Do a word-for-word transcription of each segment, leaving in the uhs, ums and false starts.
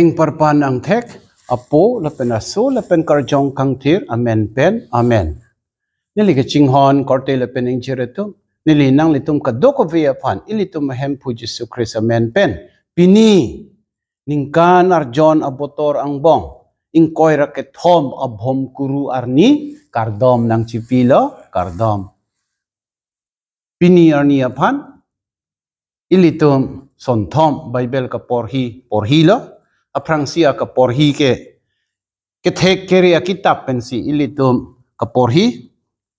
Ingparpan angthek, Apo lapen Aso lapen Karjong Kangthir amen pen, amen. Neli kachinghon korte lapen ingjir atum, neli nanglitum kadokave aphan ilitum Hemphu Jisu Khristo amen pen, pini ningkan arjon abotor angbong ingkoi ra kethom Abhomkuru arni kardom nangchipilo, kardom. Pini arni aphan ilitum sonthom Bible kaporhi porhilo, aphrangsi akaporhi ke Kethek Kere akitap pensi ilitum kaporhi,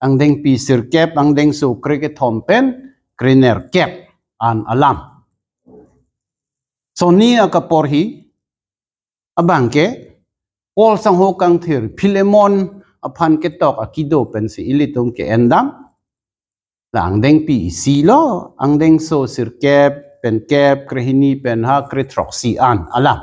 angdengpi sirkep, angdengso krekethom pen krenerkep an alam. Sonni akaporhi abangke Paul sangho kangthir Philemon aphan ketok akido pensi ilitum ke-endam. La angdengpi isilo, angdengso sirkep pen kep, krehini pen ha, krethroksi an alam.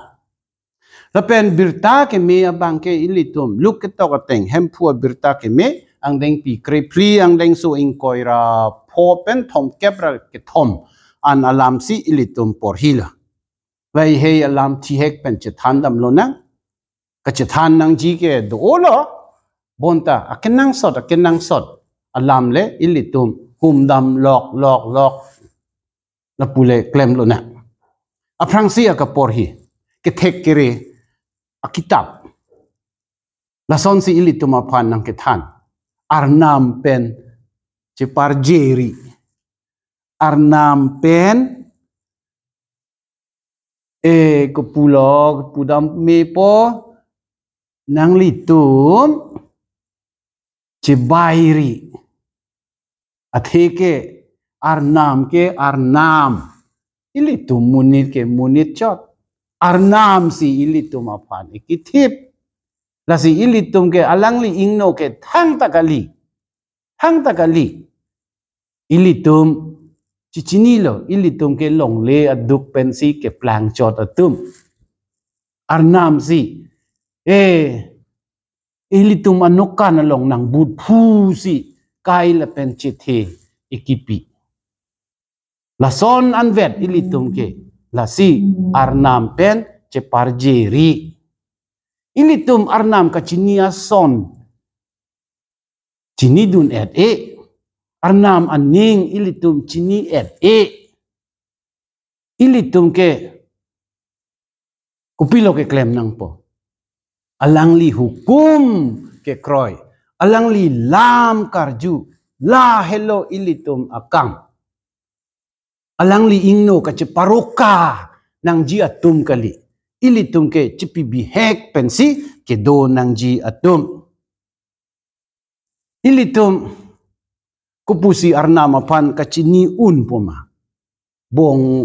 Lapen birta keme abangke ilitum Luke ketok ateng Hemphu abirta keme, angdengpi krephli, angdengso ingkoi ra pho pen thomkep ra kethom an alamsi ilitum porhilo. Lahei alam thihek pen chethan damlonang. Kachethan nangji ke do-olo, bonta akenangsot akenangsot alam le ilitum kumdam lok lok lok lapu le klemlonang. Aphrangsi akaporhi Kethek Kere akitap. Lasonsi ilitum aphan nangkethan: Arnam pen cheparjeri. Arnam pen, e, kopulo, pudam mepo, nanglitum chebairi. Atheke Arnam ke Arnam, ilitum monit ke monit chot. Arnamsi ilitum aphan ikithip. Lasi ilitum ke alangli ingno ke thangta kali. Thangta kali. Ilitum chechinilo, ilitum ke longle aduk pensi keplang chot atum. Arnamsi, e, ilitum anokan along nangbutphusi kai lapen chethe ikipi. Lason anvet ilitum ke, lasi Arnam pen cheparjeri. Ilitum Arnam kachini ason chinidun-et-e. Arnam aning ilitum chini-et-e. Ilitum ke kopilo keklem nangpo? Alangli hukum kekroi, alangli lam karju, lahelo ilitum akam. Alangli ingno kacheparoka nangji atum kali. Ilitum ke chepabihek pensi kedo nangji atum. Ilitum kopusi Arnam aphan kachini unpo ma? Bong,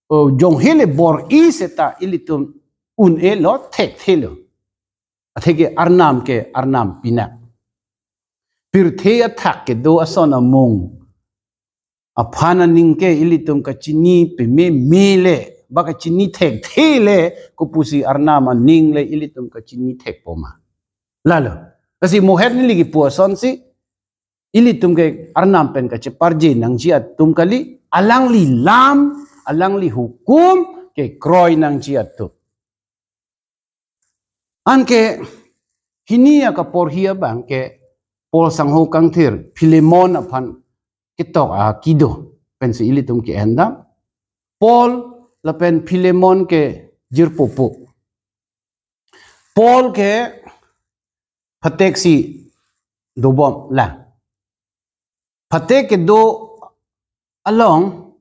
eh, jong hele bor-i seta ilitum un-elo, thekthelo. Atheke Arnam ke Arnam pinak. Pirthe athak kedo ason amung aphan aning ke ilitum kachini pememe le, ba kachini thekthe le, kopusi Arnam aning le ilitum kachini thekpo ma? Lalo. Lasi mohet neli kipu asonsi, ilitum ke Arnam pen kacheparje nangji atum kali, alangli lam, alangli hukum kekroi nangji atum. Anke hini akaporhi abangke Paul sangho kangthir Philemon aphan ketok akido pensi ilitum ke-endam. Paul lapen Philemon ke jirpo pu. Paul ke phateksi dobom lang. Phatek kedo along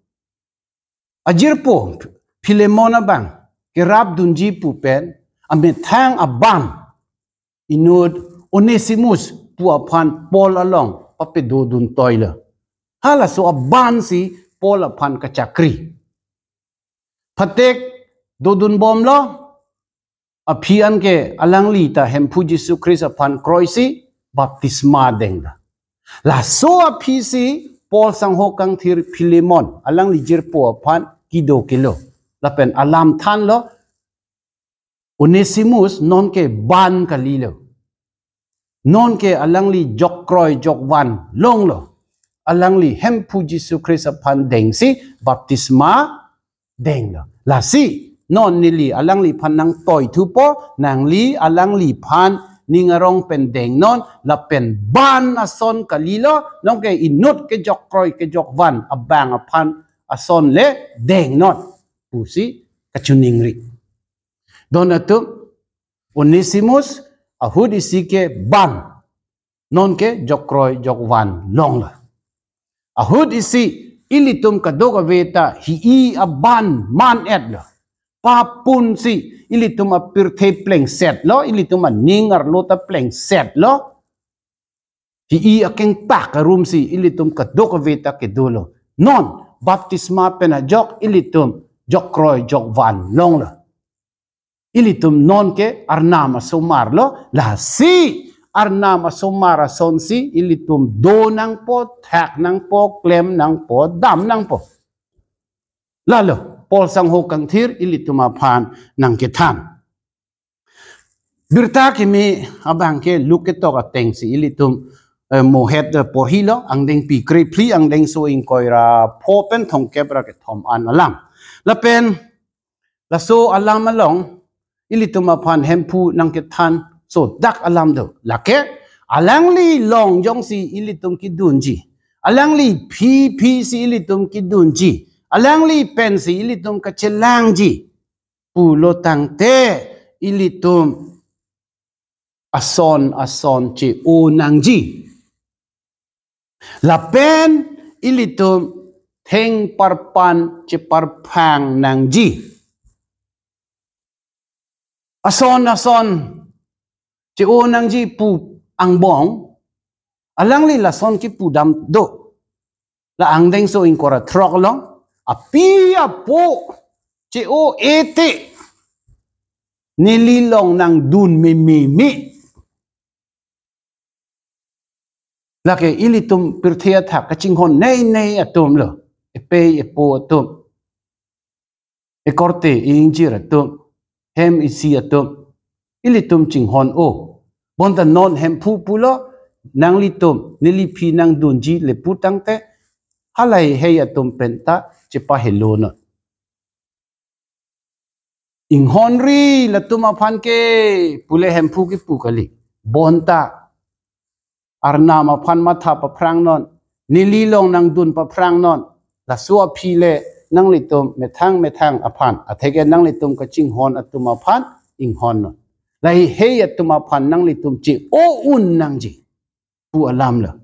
ajirpo Philemon abang kerapdunji pu pen amethang aban inut Onesimus pu aphan Paul along papedodun toilo. Halaso abansi Paul aphan kachakri. Phatek dodunbomlo, aphi anke alangli ta Hemphu Jisu Khristo aphan kroisi baptisma denglo. Laso aphisi Paul sangho kangthir Philemon alangli jirpo aphan kido kelo. Lapen alam thanlo, Onesimus nonke ban kalilo. Nonke alangli jokkroi jokvan longlo. Alangli Hemphu Jisu Khristo aphan dengsi baptisma denglo. Lasi non neli alangliphan nangtoithupo, nangli alangliphan ning arong pen dengnon, lapen ban ason kalilo, nonke inut kejokkroi kejokvan abang aphan ason le dengnon pusi kachiningri. Don atum, Onesimus ahut isi ke ban, nonke jokkroi jokvan longlo. Ahut isi ilitum kadokave ta hi-i aban man-etlo. Papunsi ilitum apirthe plengsetlo, ilitum aning arlo ta plengsetlo. Hi-i akengpak arumsi ilitum kadokave ta kedolo. Non baptisma pen ajok ilitum jokkroi jokvan longlo. Ilitum nonke Arnam asomarlo, lasi Arnam asomar asonsi ilitum do nangpo, thak nangpo, klem nangpo, dam nangpo. Lalo Paul sangho kangthir ilitum aphan nangkethan. Birta kimi abang ke Luke ketok atengsi ilitum, eh, mohet, eh, porhilo, angdengpi krephli, angdengso ingkoi ra pho pen thomkep ra kethom an alam. Lapen laso alam along ilitum aphan Hemphu nangkethanso dak alam do. Lake alangli long jongsi ilitum kedunji, alangliphi phisi ilitum kedunji, alangli pensi ilitum kachelangji pulo tangte ilitum ason ason che-o nangji. Lapen ilitum thengparpan cheparphang nangji. Ason ason che-o nangji pu angbong, alangli lason kipudam do. La angdengso ingkoi ra throk along, api apo che-o-e te, neli long nangdun mememe. Lake ilitum pirthe athak kachinghon nei nei atumlo, epei epo atum, ekorte eingjir atum, hem isi atum, ilitum chinghon-o. Bonta non Hemphu pulo, nanglitum neliphi nangdunji le pu tangte, halahei atum penta chepahelo non. Inghonri latum aphan ke pule Hemphu kipu kali. Bonta Arnam aphan matha paphrang non, neli long nangdun paphrang non. Laso aphi le nanglitum methang methang aphan, atheke nanglitum kachinghon atum aphan inghon non. Lahei atum aphan nanglitum che-o-un nangji pu alamlo.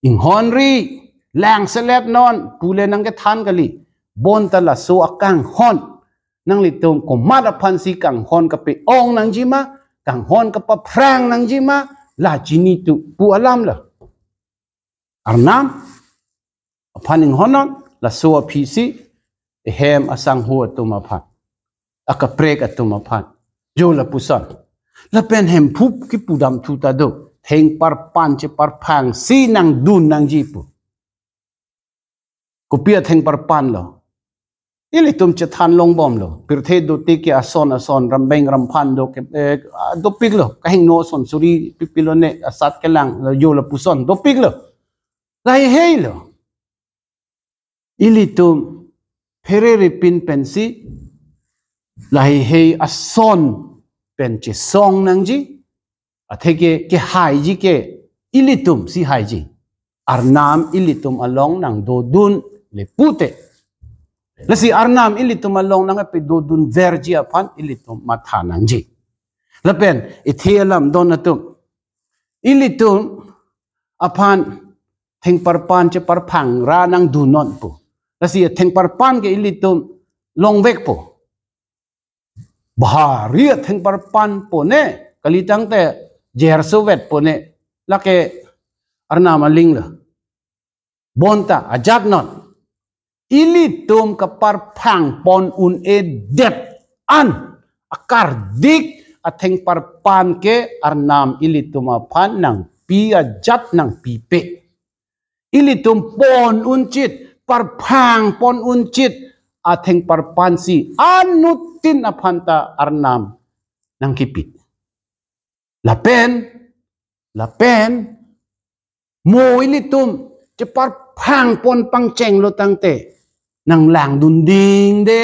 Inghonri, langselet non pule nangkethan kali. Bonta laso akanghon nanglitum komat aphansi kanghon kape-ong nangjima, kanghon kapaphrang nangjima, la chini tu pu alamlo. Arnam aphan inghon non, laso aphisi ehem asangho atum aphan, akaprek atum aphan, jo lapuson. Lapen Hemphu kipudam thu ta do, thengparpan cheparphangsi nangdun nangji pu. Kopi athengparpanlo? Ilitum chethan longbomlo. Pirthe dotik ke ason ason, rambeng ramphan do ke, eh, dopiklo. Kahingno ason suri pipilone, asat kelang, jo lapuson, dopiklo. Laheihei lo. Ilitum phererepin pensi lahei ason pen chesong nangji, atheke kehaiji ke ilitum si haiji. Arnam ilitum along nangdodun le pute. Lasi Arnam ilitum along nangpedodunverji aphan ilitum matha nangji. Lapen ithe alam don atum, ilitum aphan thengparpan cheparphang ra nangdunnon pu. Lasi thengparpan ke ilitum longvekpo. Bahari athengparpan pone, kalitangte jerso vet pone, lake Arnam alinglo. Bonta ajat non. Ilitum kaparphang pon un-edet an akardik athengparpan ke Arnam ilitum aphan nangpi ajat nangpipe. Ilitum pon unchit, parphang pon unchit athengparpansi anuttin aphanta Arnam nangkipit. Lapen, lapen, mo ilitum cheparphang pon pangchenglo tangte, nanglangdun dingde,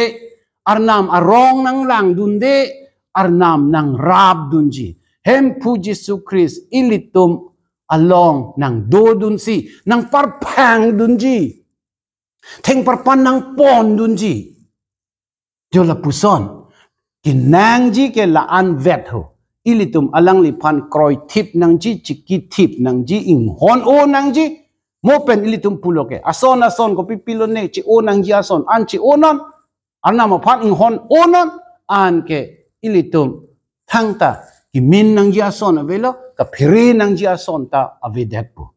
Arnam arong nanglangdunde, Arnam nangrapdunji. Hemphu Jisu Christ ilitum along nangdodunsi, nangparphangdunji. Thengparpan nangpondunji. Jo lapuson, kenangji ke la-an vet ho. Ilitum alangliphan kroithip nangji, chikithip nangji, inghon-o nangji. Mo pen ilitum pulo ke, ason ason kopi pilone, che-o nangji ason an che-onon. Arnam aphan inghon-onon. Anke ilitum thangta kemin nangji ason avelo, kaphere nangji ason ta avedetpo.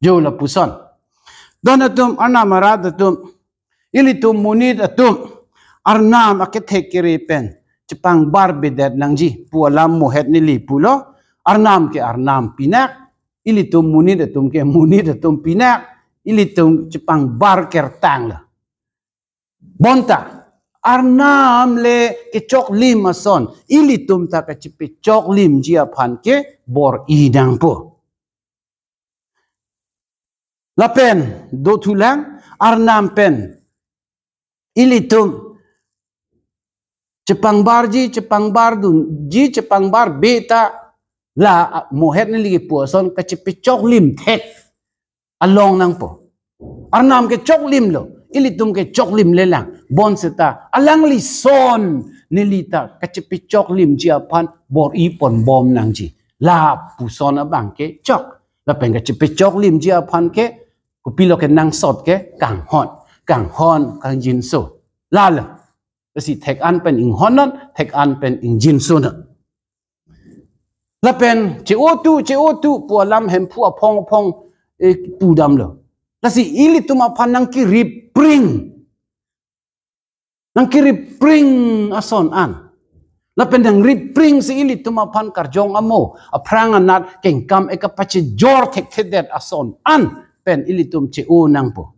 Jo lapuson. Don atum, Arnam arat atum, ilitum monit atum Arnam akethek kere pen chepangbarbedet nangji pu alam Mohet neli pulo. Arnam ke Arnam pinak, ilitum monit atum ke monit atum pinak, ilitum chepangbar kertang lo. Bonta Arnam le kechoklim ason ilitum ta kachepechoklimji aphan ke bor-i nangpo. Lapen dothulang, Arnam pen ilitum chepangbarji, chepangbardunji, chepangbarbe ta la Mohet neli kepu ason kachepechoklim thek along nangpo. Arnam kechoklim lo, ilitum kechoklim lelang. Bonseta alangli son neli ta kachepechoklimji aphan bor-i ponbom nangji. Lapuson abang ke chok. Lapen kachepechoklimji aphan ke kopilo ke nangsot ke kanghon, kanghon kangjinso. Lalo. Lasi thek-an pen inghonnon, thek-an pen ingjinsonon. Lapen che-o tu, che-o tu pu alam Hemphu aphong aphong, eh, pudamlo. Lasi ilitum aphan nangkeripring, nangkeripring ason an. Lapen nangripringsi ilitum aphan karjong amo, aphrang anat kengkam ekapachejor thekthedet ason an pen ilitum che-o nangpo.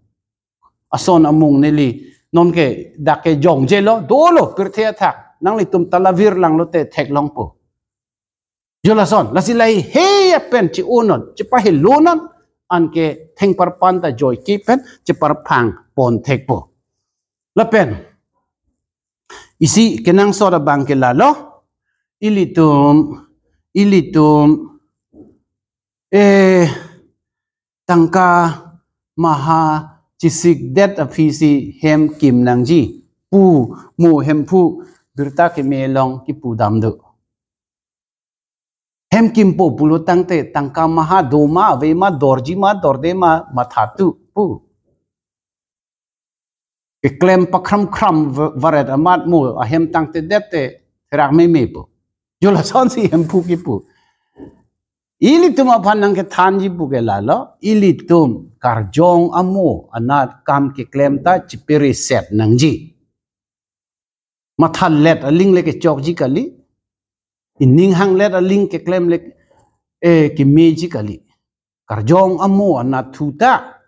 Ason amung neli nonke dak ke jongjelo, dolo pirthe athak. Nanglitum ta la virlanglote theklongpo. Jo lason, lasi lahei pen che-onon, chepahelonon, anke thengparpan ta joike pen cheparphangpon thekpo. Lapen isi kenangsot abang ke lalo, ilitum, ilitum, eh, tangka maha chesikdet aphisi hem kim nangji pu mo Hemphu birta keme along kipudam do. Hem kimpo pulo tangte tangka maha do ma, ave ma, dorji ma, dorde ma, matha tu pu. Keklem pakhramkhram v-, varet amat mo ahem tangtedet te therak memepo. Jo lasonsi Hemphu kipu. Ilitum aphan nangkethanji pu ke lalo, ilitum karjong amo anat kam keklem ta chepereset nangji. Mathalet aling le kechokji kali, ining hanglet aling keklem le, eh, kemeji kali. Karjong amo anat thu ta,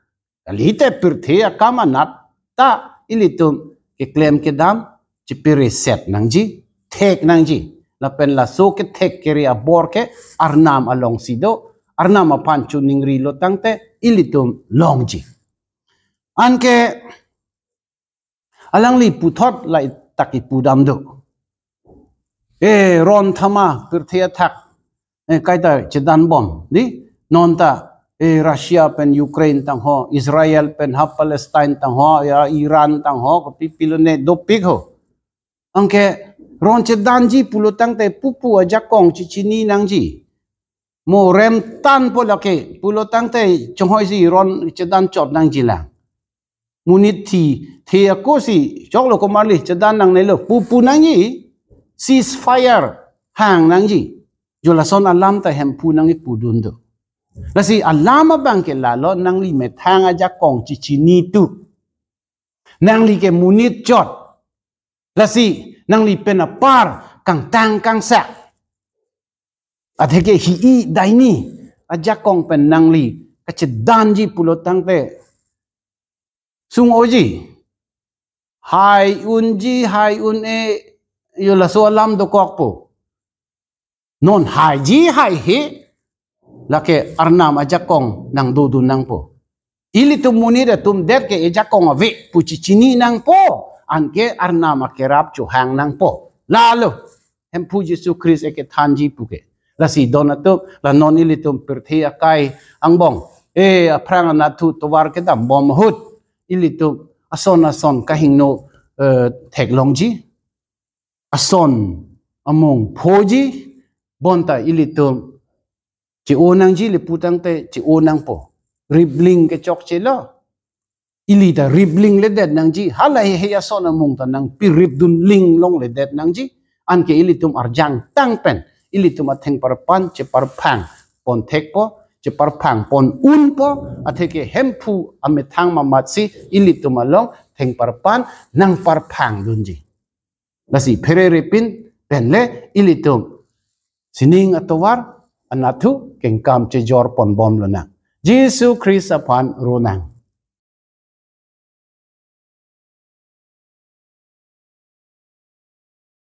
kalite pirthe akam anat ta ilitum keklem kedam chepereset nangji, thek nangji. Lapen laso kethek kere abor ke Arnam alongsi do, Arnam aphan choningrilo tangte ilitum longji. Anke alangli puthot lai ta kipudam do. Eh, ron thama pirthe athak, eh, kaita chedanbom, di? Nonta, eh, Russia pen Ukraine tangho, Israel pen ha Palestine tangho, ya Iran tangho, kopi pilone dopik ho. Anke ron chedanji pulo tangte pupu ajakong chechini nangji. Mo rem tanpo lake pulo tangte chonghoi si ron chedan chot nangjilang. Monit thi, thi ako si, choklo komarli, chedan nangnelo, pupu nangji, ceasefire hang nangji. Jo lason alam ta Hemphu nangkipudun do. Lasi alam abang ke lalo, nangli methang ajakong chechini tu. Nangli ke monit chot. Lasi nangli pen apar kangtang kangsak, atheke hi-i daini ajakong pen nangli kachedanji pulo tangte sung-oji. Hai unji, hai un-e, jo laso alam dokokpo. Non haiji haihe, lake Arnam ajakong nangdodun nangpo. Ilitum monit atum det ke ejakong ave pu chechini nangpo. anke Arnam akerap chohang nangpo. Lalo, Hemphu Jisu Christ ekethanji puke. Lasi don atum, la non ilitum pirthe akai angbong, e aphrang anatthu tovar kedam bom ahut, ilitum ason ason kahingno, eh, theklongji, ason amung phoji, bonta ilitum che-o nangji, le putangte che-o nangpo. Ribling kechokchelo. Ili ta ribling ledet nangji. Hala hehe ason amung ta nangpiripdun ling longledet nangji. Anke ilitum arjang tang pen ilitum athengparpan cheparphang pon thekpo, cheparphang pon unpo, atheke Hemphu amethang mamatsi ilitum along thengparpan nangparphangdunji. Lasi phererepin penle ilitum sining atovar anatthu kengkam chejor pon bomlonang. Jisu Christ aphan ronang.